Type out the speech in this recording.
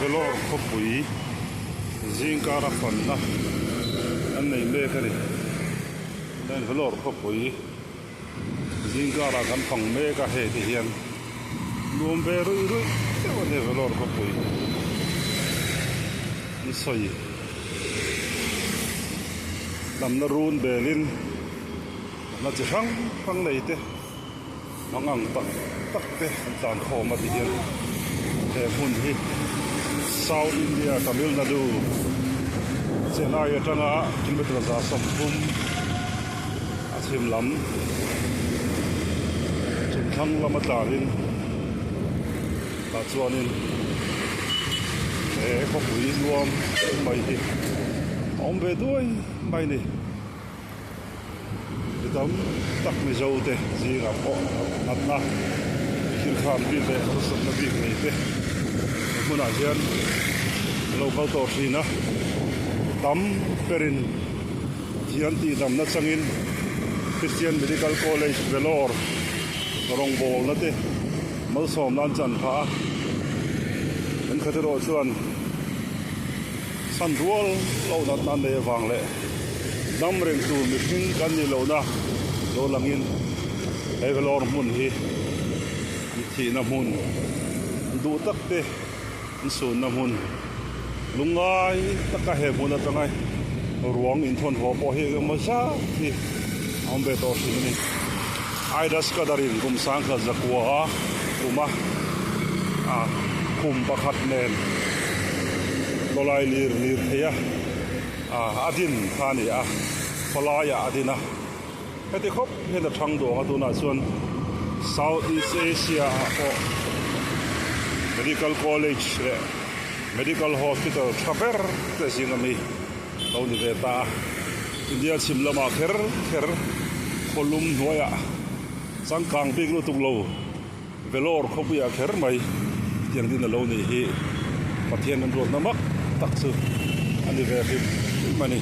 Vellore khawpui zingkara fanna an nei mek a ni heng Vellore khawpui zingkarah kan fang mek a hei te hian nuam ve ruih ruih deuh a ni Vellore khawpui an sawi damna run belin natna chi hrang hrang nei te. Hmang ang tak tak te an tlan khawm a ti hian he hmun hi South India Tamil Nadu Chennai atanga kilometer 30 a chhim lam chhimthlang lama tlanin tah chuanin he khawpui nuam mai hi a awm ve duai mai a ni. Mi tam tak Mizo te zingah pawh natna thil khan bik leh harsatna bik nei te he hmunah hian an lo kal tawh thin a, tam berin thian tihdamna changin Christian Medical College Vellore rawngbawlna te malsawmna an chan phah a, thenkhat erawh chuan chhan rual lo natna an nei avang leh. Dam reng tur mihring kan nih lohna lo langin he Vellore hmun hi an thihna hmun, an duh tak te an sunna hmun, lungngai taka he hmun atanga ruang inthawn haw pawh hi engemaw zat hi a awm ve tawh thin a ni. Aidas Kadarin kum 1900 kuma a khum pakhat nen lawlai lir lir thei a. A din kha a ni a, khawlaiah a din a, heti khawp hian a thang duang a tunah chuan South East Asia ah pawh Medical College leh Medical Hospital tha ber te zing ami lo ni ve ta a, India chhim lamah kher kher khawlum hnuaiah changkang bik lutuk lo Vellore khawpuiah kher mai tiang din a lo nih hi Pathian an ruatna mak tak chu a ni ve hrim hrim a ni.